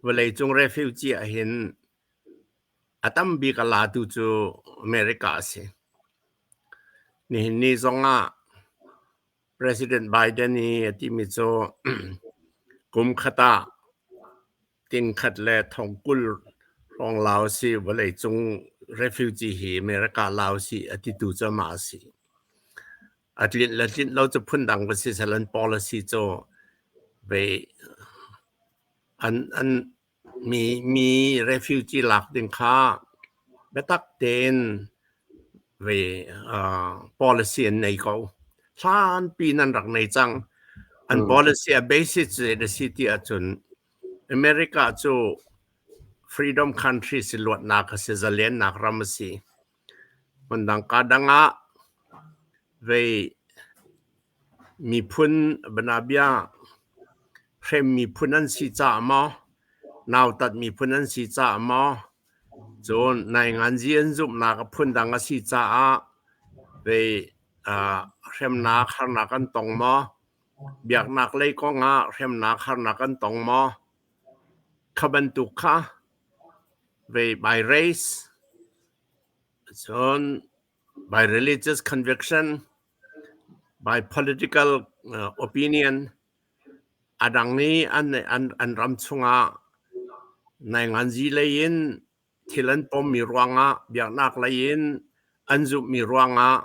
Vawleicung refugee ahhin a tam bik a latu cu America a si. Nihin ni zongah President Biden i a timi cu kum khat ah tingkhat le thongkul hrawng lau a si. Vawleicung refugee hi America lau a si a titu cu amah a si. A tlinh le tlinh lo cu phundang va si seh an policy cu vei an an mi mi refugee lak ding kha biatak tein vei policy an nei ko. Hlanpi in an rak nei cang. An policy a basis zei a si ti ahcun America cu freedom country si luatnak a si, zalennak ram a si. Hmundang kaa dang ah vei miphun banabia hrem miphun an si caah maw, nautat miphun an si caah maw, cun nainganzi an zumhnak a phundang a si caah vei hremnak harnak an tong maw, biaknak lei kong ah hremnak harnak an tong maw, kha bantuk kha vei by race cun by religious conviction, by political opinion a dang i an an an ram chungah nainganzi lei in thil an pommi ruangah biaknak lei in an zumhmi ruangah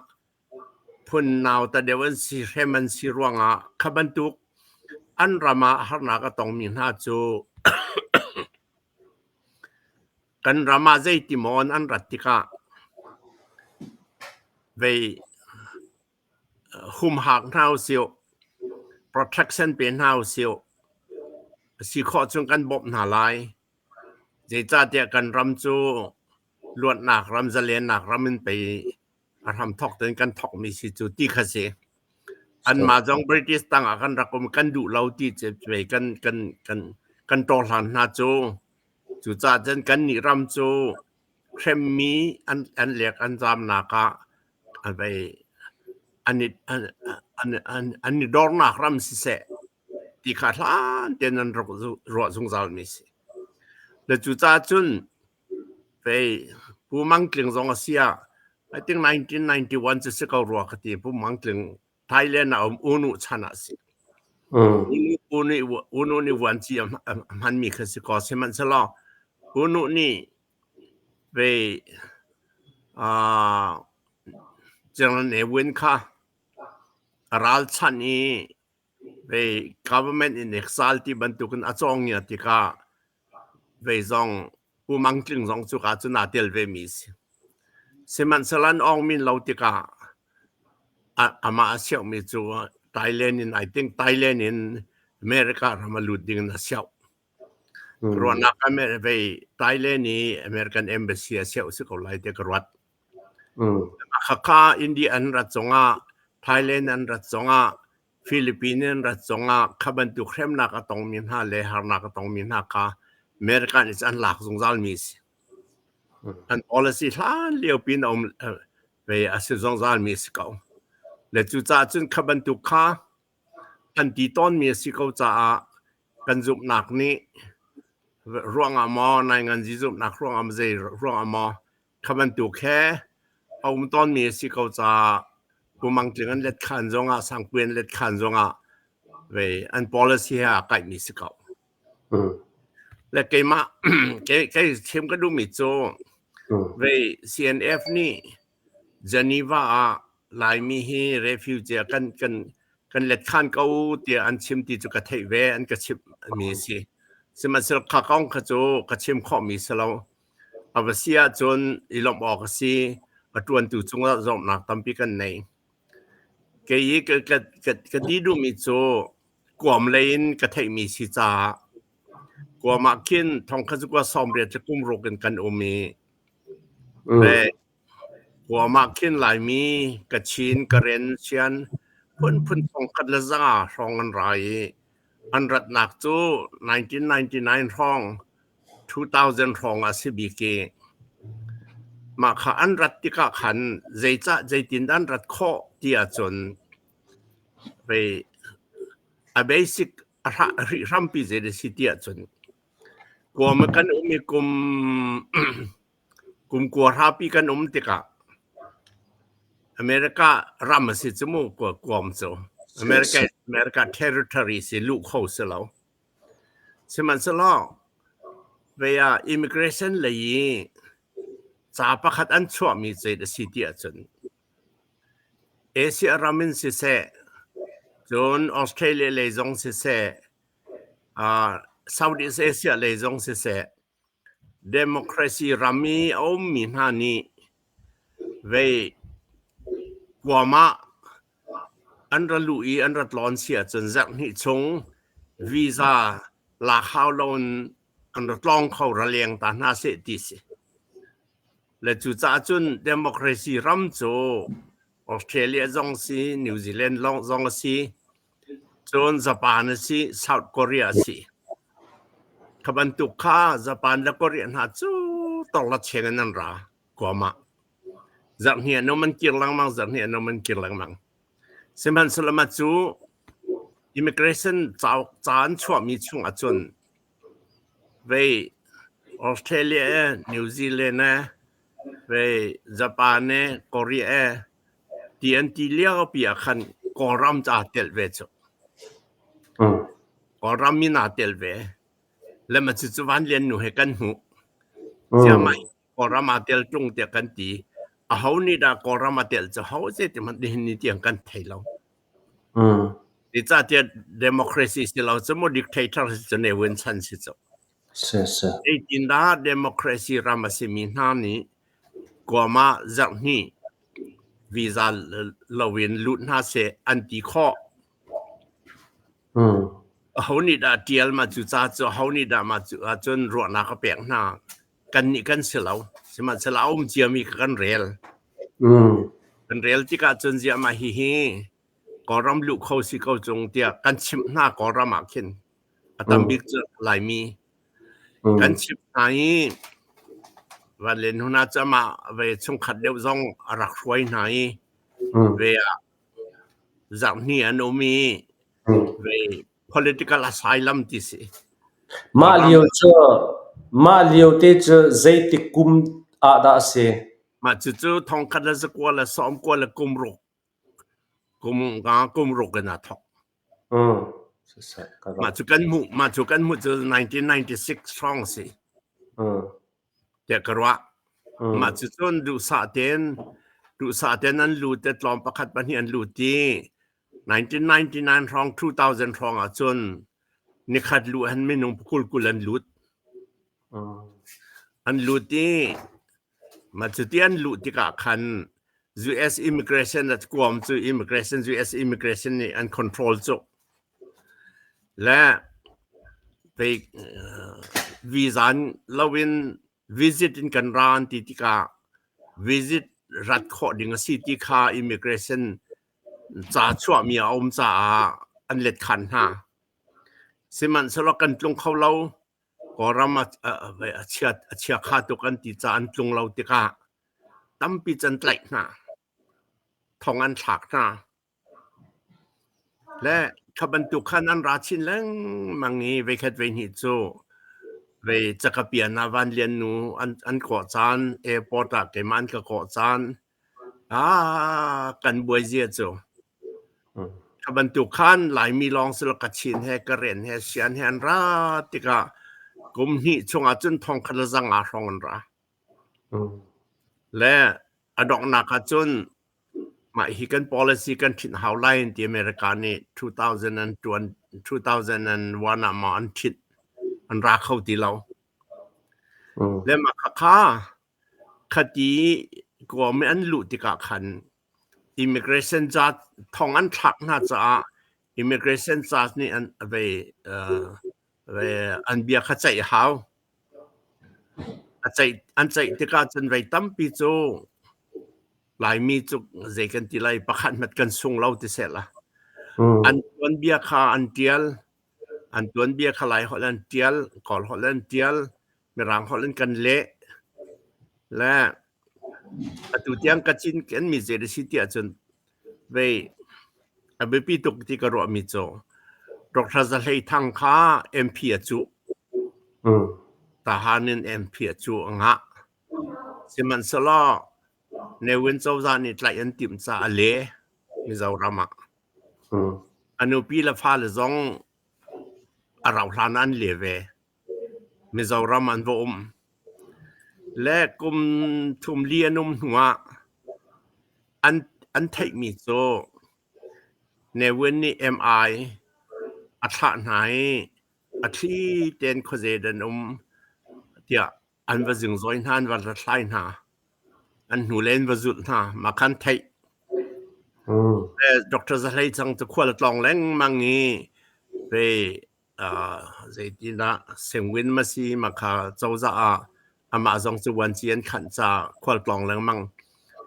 phun nauta deuh an si hrem an si ruangah kha bantuk an ram ah harnak a tongmi hna cu kan ram ah zeiti maw an rat tikah vei humhak hna usih, protection pe hna usih, a si khawh chung kan bawmh hna lai. Zeicahtiah kan ram cu luatnak ram, zalennak ram in pei a hramthawk tein kan thawkmi si cu ti kha si. Anmah zong British tangah kan rak um kan duh lo ti cu kan kan kan kan ṭawhlan hna cu. Cucaah cun kannih ram cu hremmi an an lek an zamnak ah an vei an i an an an an i dornak ram siseh ti kha hlan tein an rak ruah zungzalmi si. Le cucaah cun Fei Pu Mang Tling zong a si ah I think 1991 cu si ko rua ka ti. Pu Mang Tling Thailand ah um Unu chan ah si. Unu Unu nih vuanci a hmanmi kha si ko. Sihmanhsehlaw Unu nih vei General Ne Win kha a ralchanh i vei government in exile ti bantukin a cawngia tikah vei zong Pu Mang Tling zong cuka cun aa tel vemi a si. Sihmanhsehlaw an awng min lo tikah amah a siauhmi cu Thailand in I think Thailand in America ram a lut ding in a siauh. Ruahnak vei Thailand i American Embassy a siauh si ko lai tiah ka ruat. Khakha India an rat zongah Thailand an rat zongah Philippines an rat zongah kha bantuk hremnak a tongmi hna le harnak a tongmi hna kha America nih an lak zungzalmi a si. An policy hlan lio pin a um ve a si zungzalmi a si ko. Le cucaah cun kha bantuk kha an ti tawnmi a si ko caah kan zumhnak nih ruangah maw nainganzi zumhnak ruangah maw zei ruangah maw Kha bantuk he a um tawnmi a si ko caah Pu Mang Tling an let khan zongah Sangpui an let khan zongah vei an policy he aa kaihmi si ko. Le keimah kei kei chim ka duhmi cu vei CNF nih Geneva ah Laimi hi refugee kan kan kan let khan ko tiah an chim ti cu ka theih ve an ka chimh mi a si. Sihmanhsehlaw kha kong kha cu ka chim khawhmi si lo. A va si ahcun i lawmh awk a si. A ṭuantu cungah zawmhnak tampi kan nei. Kei i ka, ka, ka, ka ti duhmi cu kuam lei in ka theihmi si caah kuam ah khin thong kha cu kua 80 le kum ruk in kan um i le kuam ah khin Laimi, Kachin, Karen, Sian phunphun thong khat le zanga hrawng an ra i an ratnak cu 1999 hrawng 2000 hrawng a si bik i mah kha an rat tikah khan zeicah zeitin an rat khawh ti ahcun vei a basic a hrih hrampi zei a si ti ahcun. Guam ah kan um i kum kum kua hrapi kan um tikah America ram a si cu mu Guam cu. America America territory si luh kho si lo. Sihmanhsehlaw vei ah immigration lei i ca pakhat an chuahmi zei a si ti ahcun Asia ram in siseh, cun Australia lei zong siseh, Southeast Asia lei zong siseh, democracy ram i a ummi hna nih vei Guam ah an ra luh i an ra tlawn si ahcun zarhhnih chung visa lak hau loin an ra tlawng kho ra leng ta hna seh ti si. Le cucaah cun democracy ram cu Australia zong si, New Zealand zong a si, cun Japan a si, South Korea a si. Kha bantuk kha Japan le Korea hna cu torla cheng in an ra Guam ah. Zarhhnih an um an kir lengmang, zarhhnih an um an kir lengmang. Sihmanhsehlaw mah cu immigration cauk ca an chuahmi chung ahcun vei Australia e, New Zealand e, vei Japan e, Korea e ti an ti lio pi ah khan Kawlram ca telh ve cu. Kawlram min aa tel ve. Le ma cu Van Lian nu he kan hmuh. Siamai Kawlram aa tel ṭung tiah kan ti. Aho nih dah Kawlram a tel cu ho zeiti hmanh nihin ni tiang kan thei lo. Zeicahtiah democracy si lo cu mu dictator si cu Ne Win chan si cu. Si si. Zeitindah democracy ram a simi hna nih Guam ah zarhhnih visa loin lut hna seh an ti khawh. Aho nih dah ṭial mah cu ca cu aho nih dah mah cu ahcun ruahnak a pek hna. Kannih kan si lo. Sihmanhsehlaw a um ciami kha kan rel. Kan rel tikah cun ziah mah hihi Kawlram luh kho si ko cung tiah kan chimh hna Kawlram ah khin. A tam bik cu Laimi. Kan chimh hna i Van Len Huna cu amah ve chungkhat deuh zong a rak hruai hna i ve ah zarhhnih an um i ve political asylum ti si. Mah lio cu mah lio te cu zeitik kum ah dah a si? Mah cucu thongkhat le zakua le sawmkua le kum ruk kum nga kum ruk in aa thawk. Mah cu kan hmuh mah cu kan hmuh cu 1996 hrawng a si. Tiah ka ruah. Mah cu cun duhsah tein duhsah tein an lut i tlawm pakhat pahnih an lut i 1999 hrawng 2000 hrawng ah cun nikhat luh han minung kul kul an lut. An lut i mah cuti an luh tikah khan US immigration at Guam cu immigration US immigration nih an control cu. Le visa loin visit in kan ra an ti tikah visit rat khawh ding a si ti kha immigration ca chuahmi a um caah an let khan hna. Sihmanhsehlaw kan tlung kho lo. Kawlram a chiakha tuk an ti caah an tlung lo tikah tampi cu an tlaih hna. Thong an thlak hna. Le kha bantuk khan an ra chin lengmang i voikhat voihnih cu vei cakapian ah Van Lian nu an kawh caan, airport ah keimah an ka kawh caan, ah kan buai zia cu. Kha bantuk khan Laimi lawng si lo Kachin he Karen he Sian he an ra tikah kum hnih chungah cun thongkhat le zanga hrawng an ra. Le a donghnak ah cun Mah hi kan policy kan ṭhinh hau lai an ti America nih 2001 ah maw an ṭhinh an ra kho ti lo. Le mah khakha khati Guam i an luh tikah khan immigration judge thong an thlak hna caah immigration judge nih an vei an bia kha ceih a hau. A ceih an ceih tikah cun vei tampi cu Laimi cu zei kan ti lai pakhat hmat kan sung lo ti seh la. An tuanbia kha an ṭial. An tuanbia kha Lai holh an ṭial, Kawl holh an ṭial, Mirang holh in kan leh. Le atu tiang ka cinken mi zei a si tiah cun vei a biapi tuk ti ka ruahmi cu Dr. Za Hlei Thang kha MP a cuh. Tahan in MP cu a ngah. Sihmanhsehlaw Ne Win cozah nih tlaih an timh caah a le Mizoram ah. A nupi le fale zong a rauh hlan ah an le ve. Mizoram an va um. Le kum thum li an um hnu ah an theihmi cu Ne Win nih MI a thlah hna i a thli tein khuaze an um tiah an va zingzawi hna, an va hlathlai hna. An hnulei an va zulh hna. Mah kha an theih. Dr. Za Hlei Cang cu khual a tlawng lengmang i ve zeitindah Sengwin ma si mah kha cozah ah amah zong cu vuanci an khanh caah khual tlawng lengmang.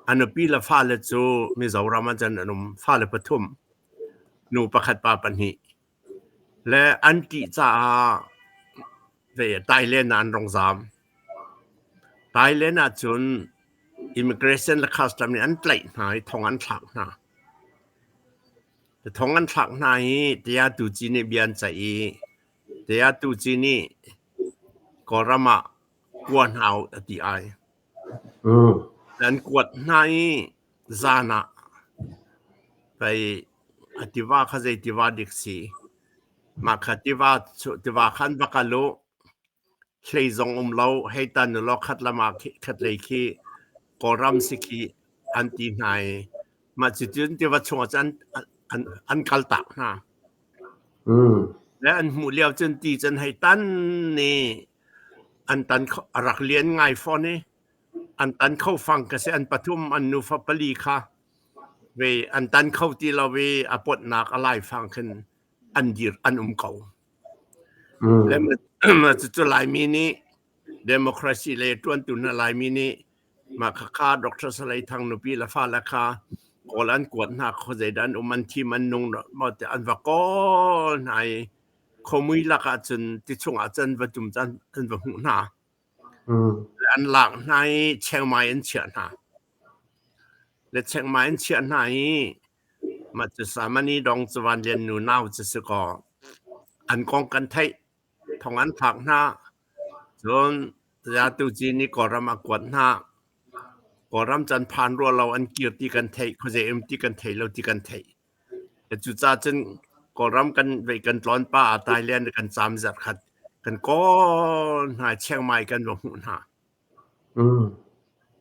A nupi le fale cu Mizoram ah cun an um. Fale pathum. Nu pakhat pa pahnih. Le an ṭih caah ve Thailand ah an rung zaam. Thailand ahcun immigration le custom nih an tlaih hna i thong an thlak hna. Thong an thlak hna i tiah tuci nih bia an ceih i tiah tuci nih Kawlram ah kua hna u a ti ai. An kuat hna i zan ah pei a tiva kha zei tiva dik si. Mah kha tiva tiva kha an va kal u. Hlei zong um lo, hei tan u law khat lam ah khatlei khi Kawlram si khi an ti hna i mah cuticun tiva chungah cun an kaltak hna. Le an hmuh lio cun ti cun hei tan i an tan a rak lian ngai fawn i an tan kho fang ka si an pathum an nufa pali kha ve an tan kho ti lo i a potnak a laifang khin an dir an um ko. Le cucu Laimi nih democracy le ṭuantu hna Laimi nih mah khakha Dr. Salai Thang nupi le fale kha kawl an kuat hna khuazei dah an um an thim an nung maw tiah an va kawl hna i khuamui lakah cun tichung ah cun va tum cun an va hmuh hna. An lak hna i Chiang Mai an chiah hna. Le Chiang Mai an chiah hna i mah cu Samani dong cu Van Lian nu nau cu si kaw an kong kan theih. Thong an thlak hna. Cun Zatu nih Kawlram a kuat hna. Kawlram can phan rua lo an kir ti kan theih, khuazei um ti kan thei lo ti kan theih. Cucaah cun Kawlram kan vei kan tlawn pah ah Thailand kan caam zarhkhat kan kawl hna i Chiang Mai kan va hmuh hna.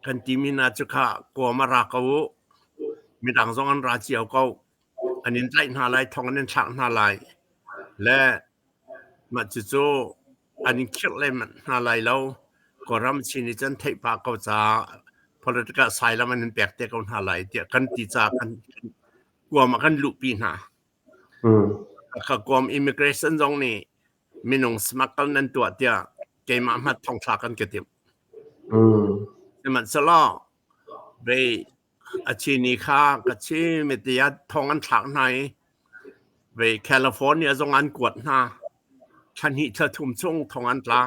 Kan timi hna cu kha Guam a ra ko u. Midang zong an ra cio ko. An in tlaih hna lai, thong an in thlak hna lai. Le mah cucu an in khirh lem hna lai lo. Kawlram chin i cun theih pah ko caah political asylum an in pek te ko hna lai tiah kan ti caah kan Guam ah kan luhpi hna. Ka Guam immigration zong nih minung smuggle nan tuah tiah keimah hmat thongthla kan ka timh. Sihmanhsehlaw vei a chini kha ka chim i tiah thong an thlak hna i vei California zong an kuat hna. Thla hnih thla thum chung thong an tla.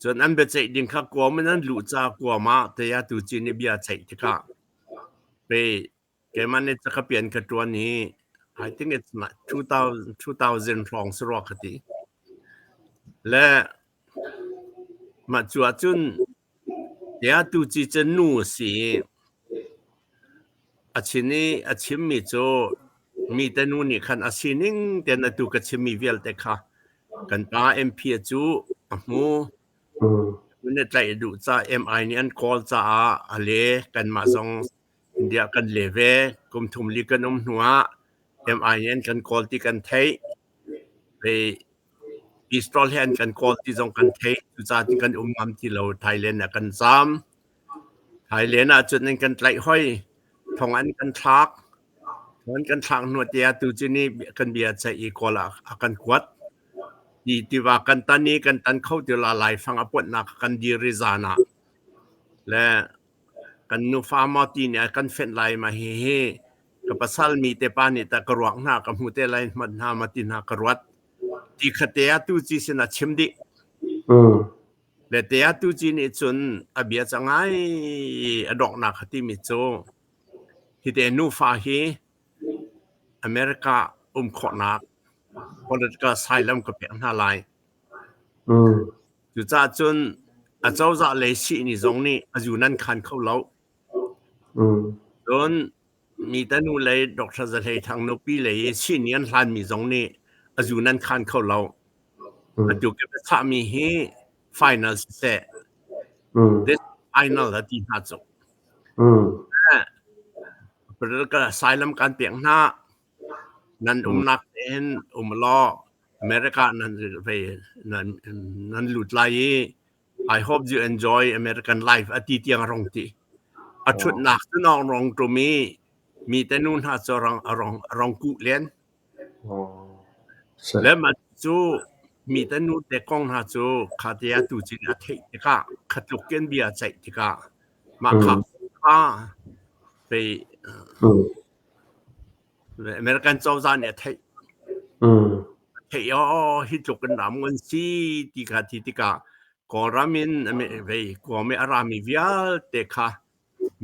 Cun an biaceih ding kha Guam in an luh ca Guam ah tiah tu cin i bia ceih tikah vei keimah nih cakapian ka ṭuan i I think it's 2000, 2000 hrawng si rua ka ti. Le mah cu ahcun tiah tu ci cu nu a si i a chin i a chimmi cu mi te nu nih khan a sining tein atu ka chimmi vialte kha kan pa MP cu a hmu. Na tlaih duh ca MI nih an kawl caah a le kanmah zong India kan le ve. Kum thum li kan um hnu ah MI nih an kan kawl ti kan theih. Pistol he an kan kawl ti zong kan theih. Cucaah kan um ngam ti lo. Thailand ah kan zaam. Thailand ah cun an kan tlaih hoi. Thong an kan thlak. Thong an kan thlak hnu tiah tu cu ni kan bia ceih i kawl ah a kan kuat. Ti tiva kan tan i kan tan kho ti la laifang a puanhnak kan dir i zan ah le kan nufa maw ti nih a kan fenh lai ma hihi ka pasal mi te pa nih tah ka ruak hna ka hmu te lai hmat hna ma ti hna ka ruat ti khate ah tu ci sin a chim dih le te ah tu ci nih cun a bia cangai a donghnak a timi cu hi te nufa hi America um khawhnak political asylum ka pek hna lai. Cucaah cun acozah lei sihni zong nih a zu nan khan kho lo. Cun mi tanu lei Dr. Za Hlei Thang nupi lei i sihni an hlanmi zong nih a zu nan khan kho lo. Atu ka biachahmi hi final siseh, this final a ti hna cu. Asylum kan pek hna. Nan umnak tein um law America nan nan nan lut lai i I hope you enjoy American life a ti tiang a rong ti. A ṭhutnak cu nawng rong ṭum i mi te nu hna cu rong a rong a rong kuh len. Le mah cu mi te nu te kong hna cu kha te ah tu cin a theih tikah kha tluk in bia a ceih tikah mah kha kha pei American cozah nih a theih. A theih aw hi tluk in ram ngan si ti kha ti tikah Kawlram in vei Guam i a rami vialte kha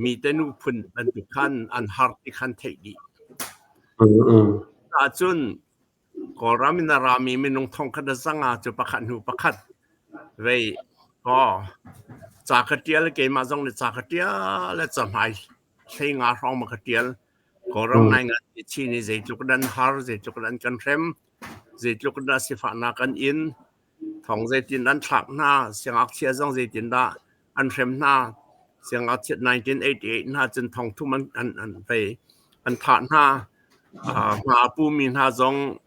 mi te nu phun bantuk khan an har ti khan theih dih. Ahcun Kawlram in a rami minung thongkhat a zanga cu pakhat hnu pakhat vei aw ca ka ṭial keimah zong nih ca ka ṭial le cahmai hlei nga hrawng ma ka ṭial. Kawlram ngaingai chin i zeitluk in an har, zeitluk in an kan hrem, zeitluk in dah sifahnak an in, thong zeitin an thlak hna, siangngakchia zong zeitindah an hrem hna. Siangngakchia 1988 hna cun thong thum an an an vei an thah hna. Hma a pumi hna zong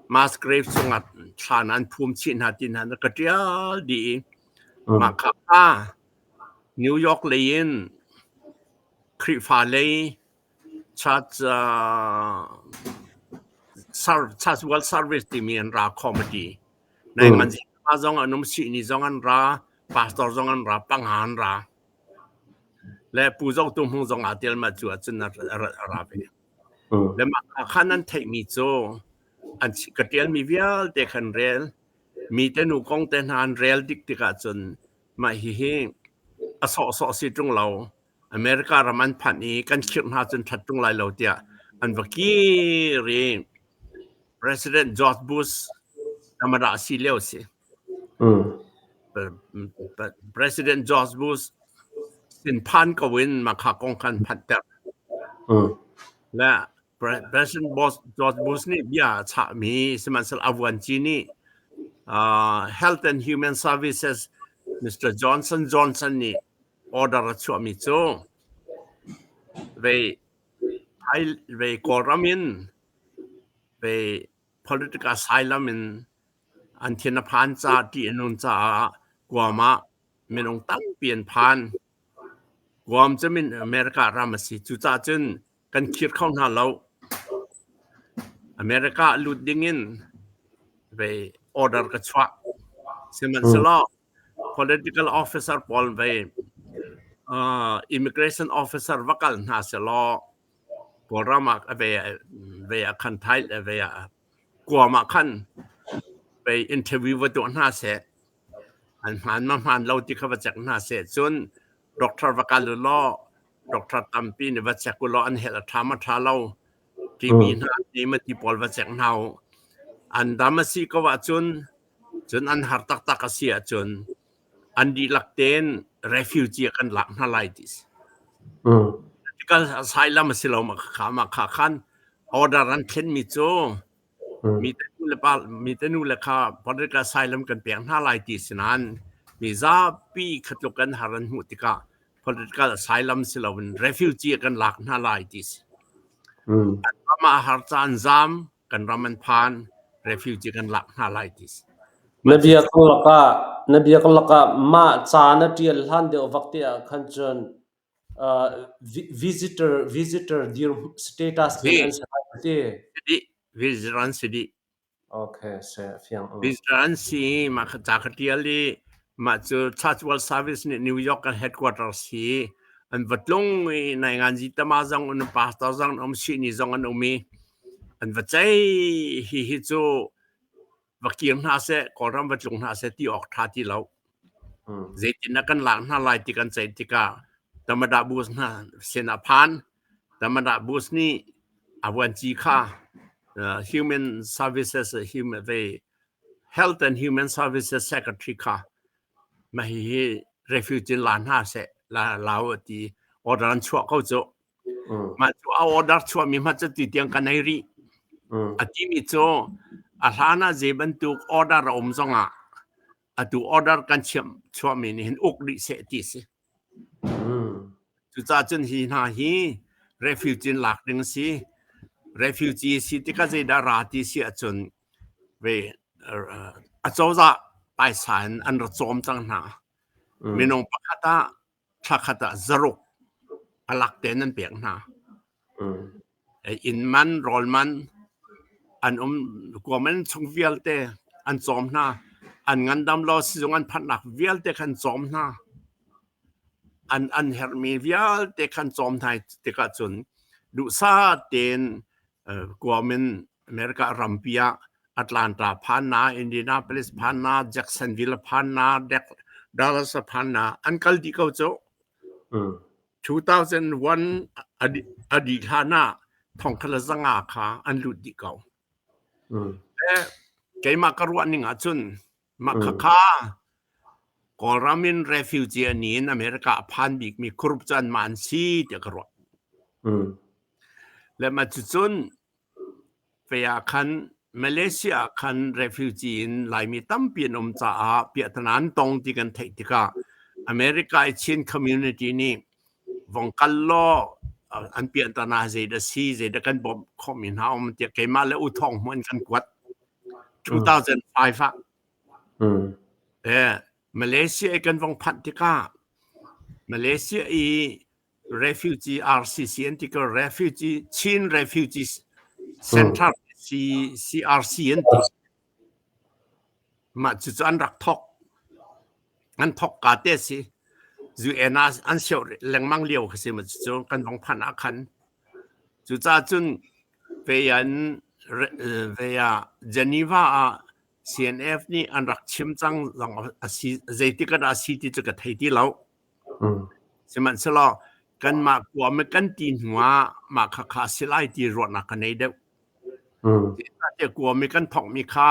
mass grave chungah thlan an phum chih hna ti hna na ka ṭial dih i mah kha kha New York lei in Khrihfa lei Church Church World Service timi an ra committee. Nai man zong an um sihni zong an ra, pastor zong an ra, panga an ra. Le Pu Zo Tu Hmung zong aa tel ma cu ahcun a ra ve. Le mah khan an theihmi cu an ka ṭialmi vialte khan rel, mi te nu kong te hna an rel dik tikah cun mah hihi a sawhsawh si ṭung lo. America ram an phanh i kan khirh hna cun ṭhat ṭung lai lo tiah an va kir i President George Bush Canada si lio si. President George Bush sin phan ko in makha kong khan phanhter. Le President George Bush nih bia a chahmi sihmanhsehlaw a vuanci nih Health and Human Services Mr. Johnson Johnson nih order a chuahmi cu vei vei Kawlram in vei political asylum in an thin a phan ca ṭih a nun caah Guam ah minung tampi an phan. Guam cu min America ram a si. Cucaah cun kan khir kho hna lo. America lut dingin vei order ka chuah. Sihmanhsehlaw political officer pawl vei immigration officer va kal hna selaw Kawlram ah ve ah khan Thai ve ah Guam ah khan vei interview va tuah hna seh. An hmaan ma hmaan lo ti kha va check hna seh. Cun doctor va kal u law doctor tampi nih va check u law an health a ṭha ma ṭha lo TB hna ti ti pawl va check hna u. An dam a si ko ahcun cun an har taktak a si ahcun an dihlak tein refugee kan lak hna lai ti si. Political asylum a si lo ma kha ma kha khan order an thlenmi cu mi te nu le pa mi te nu le kha political asylum kan pek hna lai ti si nain mi zapi khatluk kan har an hmuh tikah political asylum si loin refugee kan lak hna lai ti si. An ram ah har caan zam kan ram an phan refugee kan lak hna lai ti si. Na bia ka lakah na bia ka lakah mah ca na ṭial hlan deuh vak te ah khan cun visitor visitor dir status in an si lai ti. Visitor an si dih. Okay, se fiang. Visitor an si mah kha ca ka ṭial i mah cu Church World Service nih New York kan headquarters hi an va tlung i nainganzi tama zong an um pastor zong an um sihni zong an um i an va cei hi hi cu va kir hna seh Kawlram va tlung hna seh ti awk ṭha ti lo. Zeitin kan lak hna lai ti kan ceih tikah Tamada Bus hna sin a phan. Tamada Bus nih a vuanci kha Human Services Human Health and Human Services Secretary kha Mah hihi refugee la hna seh la la u ti order an chuah ko cu. Mah cu a order chuahmi hmanh cu ti tiang kan ei rih. A timi cu a hlan ah zei bantuk order a um zongah atu order kan chiam chuahmi nih hin uk dih seh ti si. Cucaah cun hi hna hi refugee lak ding a si. Refugee si tikah zeidah ra ti si ahcun ve acozah paisa in an ra cawm cang hna. Minung pakhat ah thla khat ah zaruk a lak tein an pek hna. Inn man, rawl man, an um kuam an chung vialte an cawm hna. An ngandam lo sizung an phanhnak vialte khan cawm hna. An herhmi vialte khan cawm hna tikah cun duhsah tein kuam in America rampi ah Atlanta phan na, Indianapolis phan na, Jacksonville phan na, Dallas phan na an kal dih ko cu. 2001 a dih hlan ah thongkhat le zanga kha an lut dih ko. Keimah ka ruah ning ahcun mah khakha Kawlram in refugee an in America a phan bikmi group cu anmah an si tiah ka ruah. Le mah cucun Fei ah khan Malaysia ah khan refugee in Laimi tampi an um caah piahtana an tong ti kan theih tikah America i Chin community nih vong kal law an piahtana zeidah si zeidah kan bawmh khawhmi hna um tiah keimah le U Thawng Hmu an kan kuat 2005 ah. Malaysia i kan vong phanh tikah Malaysia i refugee RCC an ti ko refugee Chin Refugee Center C CRC an ti mah cucu an rak thok an thok ka te si UN ah an sio lengmang lio kha si ma cucu kan vong phan ah khan cucaah cun ve an ve ah Geneva ah CNF nih an rak chim cang zong a si zeitik ah dah si ti cu ka thei ti lo. Sihmanhsehlaw kanmah kuam i kan ti hnu ah mah khakha a si lai ti ruahnak ka nei deuh. Zeicahtiah kuam i kan thawkmi kha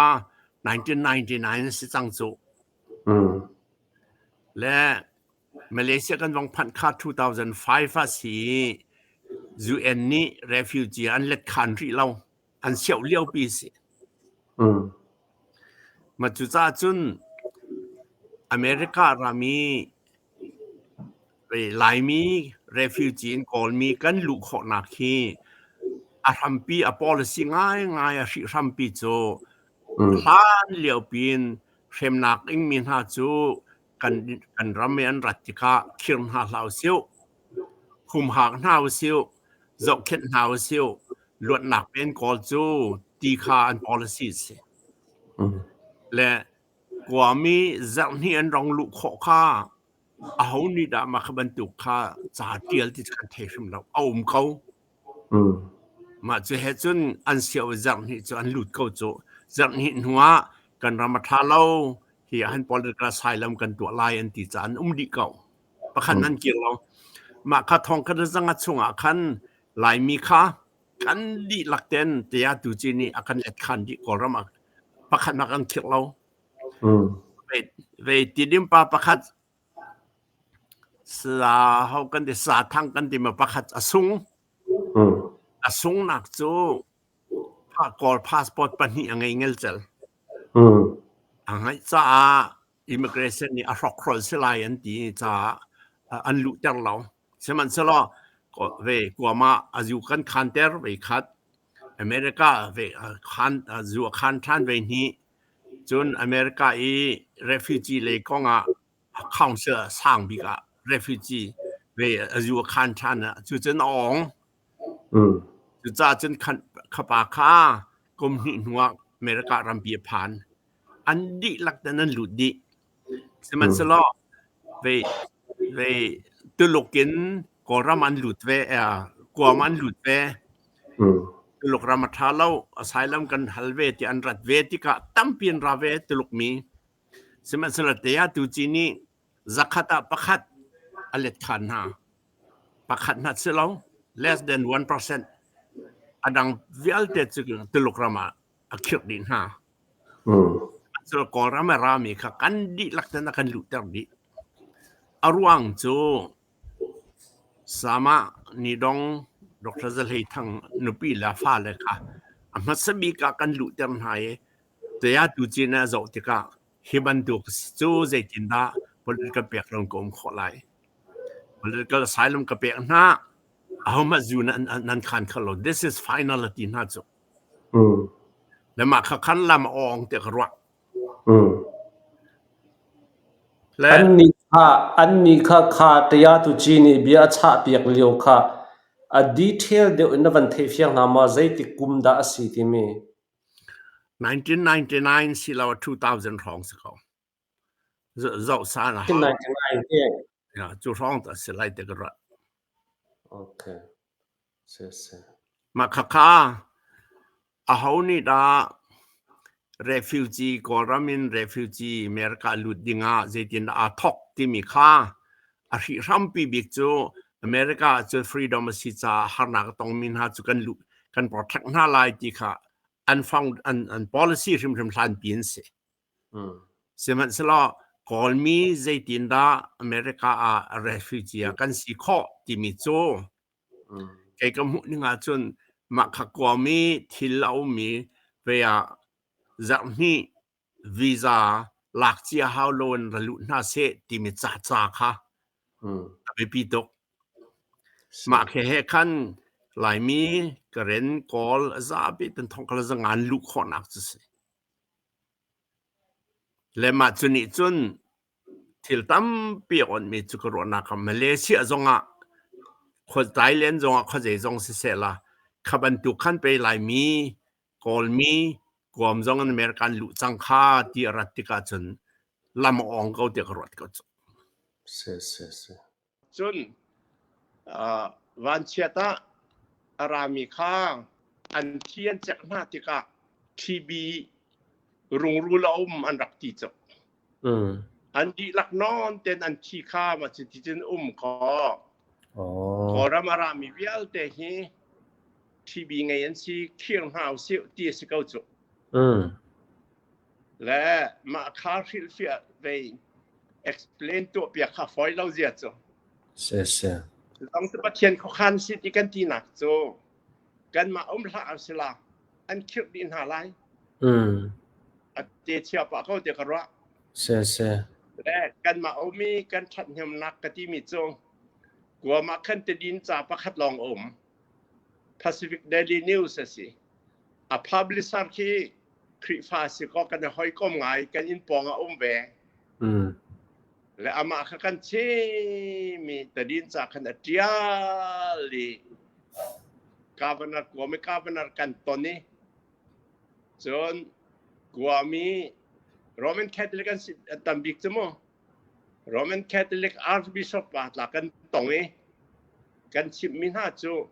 1999 a si cang cu. Le Malaysia kan vong phanh kha 2005 ah si i UN nih refugee an let khan rih lo. An sioh liopi a si. Mah cucaah cun America ram i Laimi refugee in Kawlmi kan luh khawhnak hi a hrampi a policy ngaingai a hrihhrampi cu hlan liopi in hremnak ingmi hna cu kan, kan ram i an rat tikah khir hna hlah usih, humhak hna usih, zohkhenh hna usih, luatnak pen kawl cu ti kha an policy a si. Le kuami zarhhnih an rong luh khawh kha aho nih dah mah kha bantuk kha ca ṭial ti kan thei hrim lo. A um ko. Mah cu he cun an sio i zarhhnih cu an lut ko cu. Zarhhnih hnu ah kan ram a ṭha lo, hi ah han political asylum kan tuah lai an ti caah an um dih ko. Pakhat nan kir lo. Mah kha thong khat zanga chungah khan Laimi kha kan dihlak ten tiah tu ci nih a kan let khan dih Kawlram ah pakhat nak an khirh lo. Ve tidim pa pakhat sa ho kan ti sa thang kan ti ma pakhat a sung. A sungnak cu Kawl passport pahnih a ngei ngelcel. A ngeih caah immigration nih a hrokhrol si lai an ti caah an luhter lo. Sihmanhsehlaw ve kuam ah a zu kan khanter ve khat. America ve khan zu a khan ṭhan ve hnih. Cun America i refugee lei kong ah council sang bik ah refugee ve a zu a khan ṭhan ah cucun a awng. Cucaah cun khapa kha kum hnih hnu ah America rampi a phan. An dihlak ten an lut dih. Sihmanhsehlaw ve ve Tuluk in Kawlram an lut ve, Guam an lut ve. Tuluk ram a ṭha lo, asylum kan hal ve ti an rat ve tikah tampi an ra ve Tuluk mi. Sihmanhsehlaw te ah tuci nih zakhat ah pakhat a let khan hna. Pakhat hna si lo, less than 1%. A dang vialte cu Tuluk ram ah a khirh dih hna. Cu Kawlram a rami kha kan dihlak ten a kan luhter dih. A ruang cu Sama Nidong Dr. Za Hlei Thang nupi le fale kha a hmasa bik ah kan luhter hna i taya tu cin a zoh tikah hi bantuk cu zeitindah political pek lo ka um khawh lai. Political asylum ka pek hna, ahohmanh zu nan khan kho lo. This is final a ti hna cu. Le mah kha khan lam a awng tiah ka ruah. Le Annih kha kha tayatuci nih bia a chahpiak lio kha a detail deuh in na van theihfiang hna maw? Zeitik kum dah a si timi? 1999 silo 2000 hrawng si ko. Zoh san a hau. 1999. Ya, cu hrawng ta si lai te ka ruat. Okay. Si si. Mah khakha aho nih dah refugee Kawlram in refugee America lut dingah zeitindah aa thawk timi kha a hrihhrampi bik cu America cu freedom a si caah harnak a tongmi hna cu kan luh kan protect hna lai ti kha an found an policy hrimhrim hlanpi an si. Sihmanhsehlaw Kawlmi zeitindah America ah refugee ah kan si khawh timi cu kei ka hmuh ning ahcun mah kha kuami thil a ummi vei ah zarhhnih visa lak cia hau loin ra lut hna seh timi ca ca kha a biapi tuk. Mah khi he khan Laimi, Karen, Kawl a zapi ten thong kha zangan luh khawhnak cu si. Le mah cu nih cun thil tampi a onhmi cu ka ruahnak ah Malaysia zongah Thailand zongah khuazei zong siseh la kha bantuk khan pei Laimi, Kawlmi, Guam zong in American luh cang kha ti a rat tikah cun lam a awng ko tiah ka ruat ko cu. Si si si. Cun vanchiat ah a rami kha an thi an cek hna tikah TB rungrul a um an rak ti cuk. An dihlak nawn ten an thi kha ma cuti cun um kaw. Kawlram a rami vialte hi TB ngei an si khir hna usih ti a si ko cu. Le mah kha hrilhfiah ve explain tuah piak kha fawi lo zia cu. Si si. Zong cu Pathian khuakhan si ti kan tinak cu kanmah um hlah sila an khirh dih hna lai. A te chia pah ko ti ka ruah. Si si. Le kanmah umi kan ṭhathnemnak ka timi cu Guam ah khan tidin ca pakhat lawng um. Pacific Daily News a si. A publisher khi Khrihfa si kaw kan i hawikom ngai, kan inn pawng ah um ve. Le amah kha kan chim i tadin ca khan a ṭial i governor Guam i governor kan ton i cun Guam i Roman Catholic an si tam bik cu mu. Roman Catholic Archbishop pa tla kan tong i kan chimhmi hna cu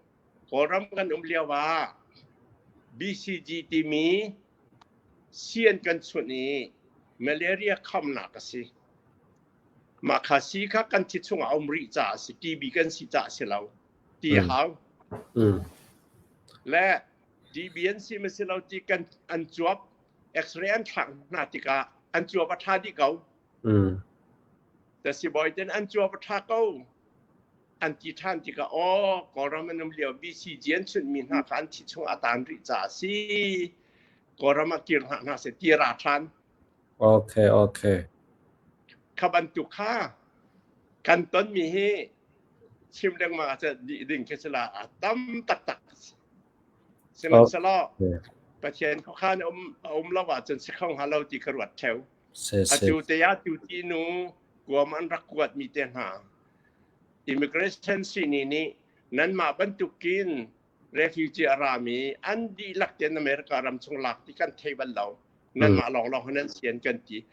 Kawlram kan um lio ah BCG timi sii an kan chunh i malaria khamnak a si. Mah kha sii kha kan thi chungah a um rih caah a si, TB kan si caah a si lo ti a hau. Le TB an si ma si lo ti kan an cuap X-ray an thlak hna tikah an cuap a ṭha dih ko. Ta sibawi ten an cuap a ṭha ko. An ti ṭhan tikah aw Kawlram an um lio BCG an chunhmi hna kha an thi chung a taan rih caah a si. Kawlram ah kir hna hna seh ti ra ṭhan. Okay, okay. Kha bantuk kha kan tonmi hi chim lengmang ahcun dih ding khi si la a tam taktak. Sihmanhsehlaw Pathian khuakhan a um lo ahcun si kho hnga lo ti ka ruat ṭheo. Atu te ah tu ti nu Guam an rak kuatmi te hna immigration sini nih nanmah bantukin refugee a rami an dihlak tein America ram chung lak ti kan thei bal lo. Nanmah lawnglawng nan sian kan ti.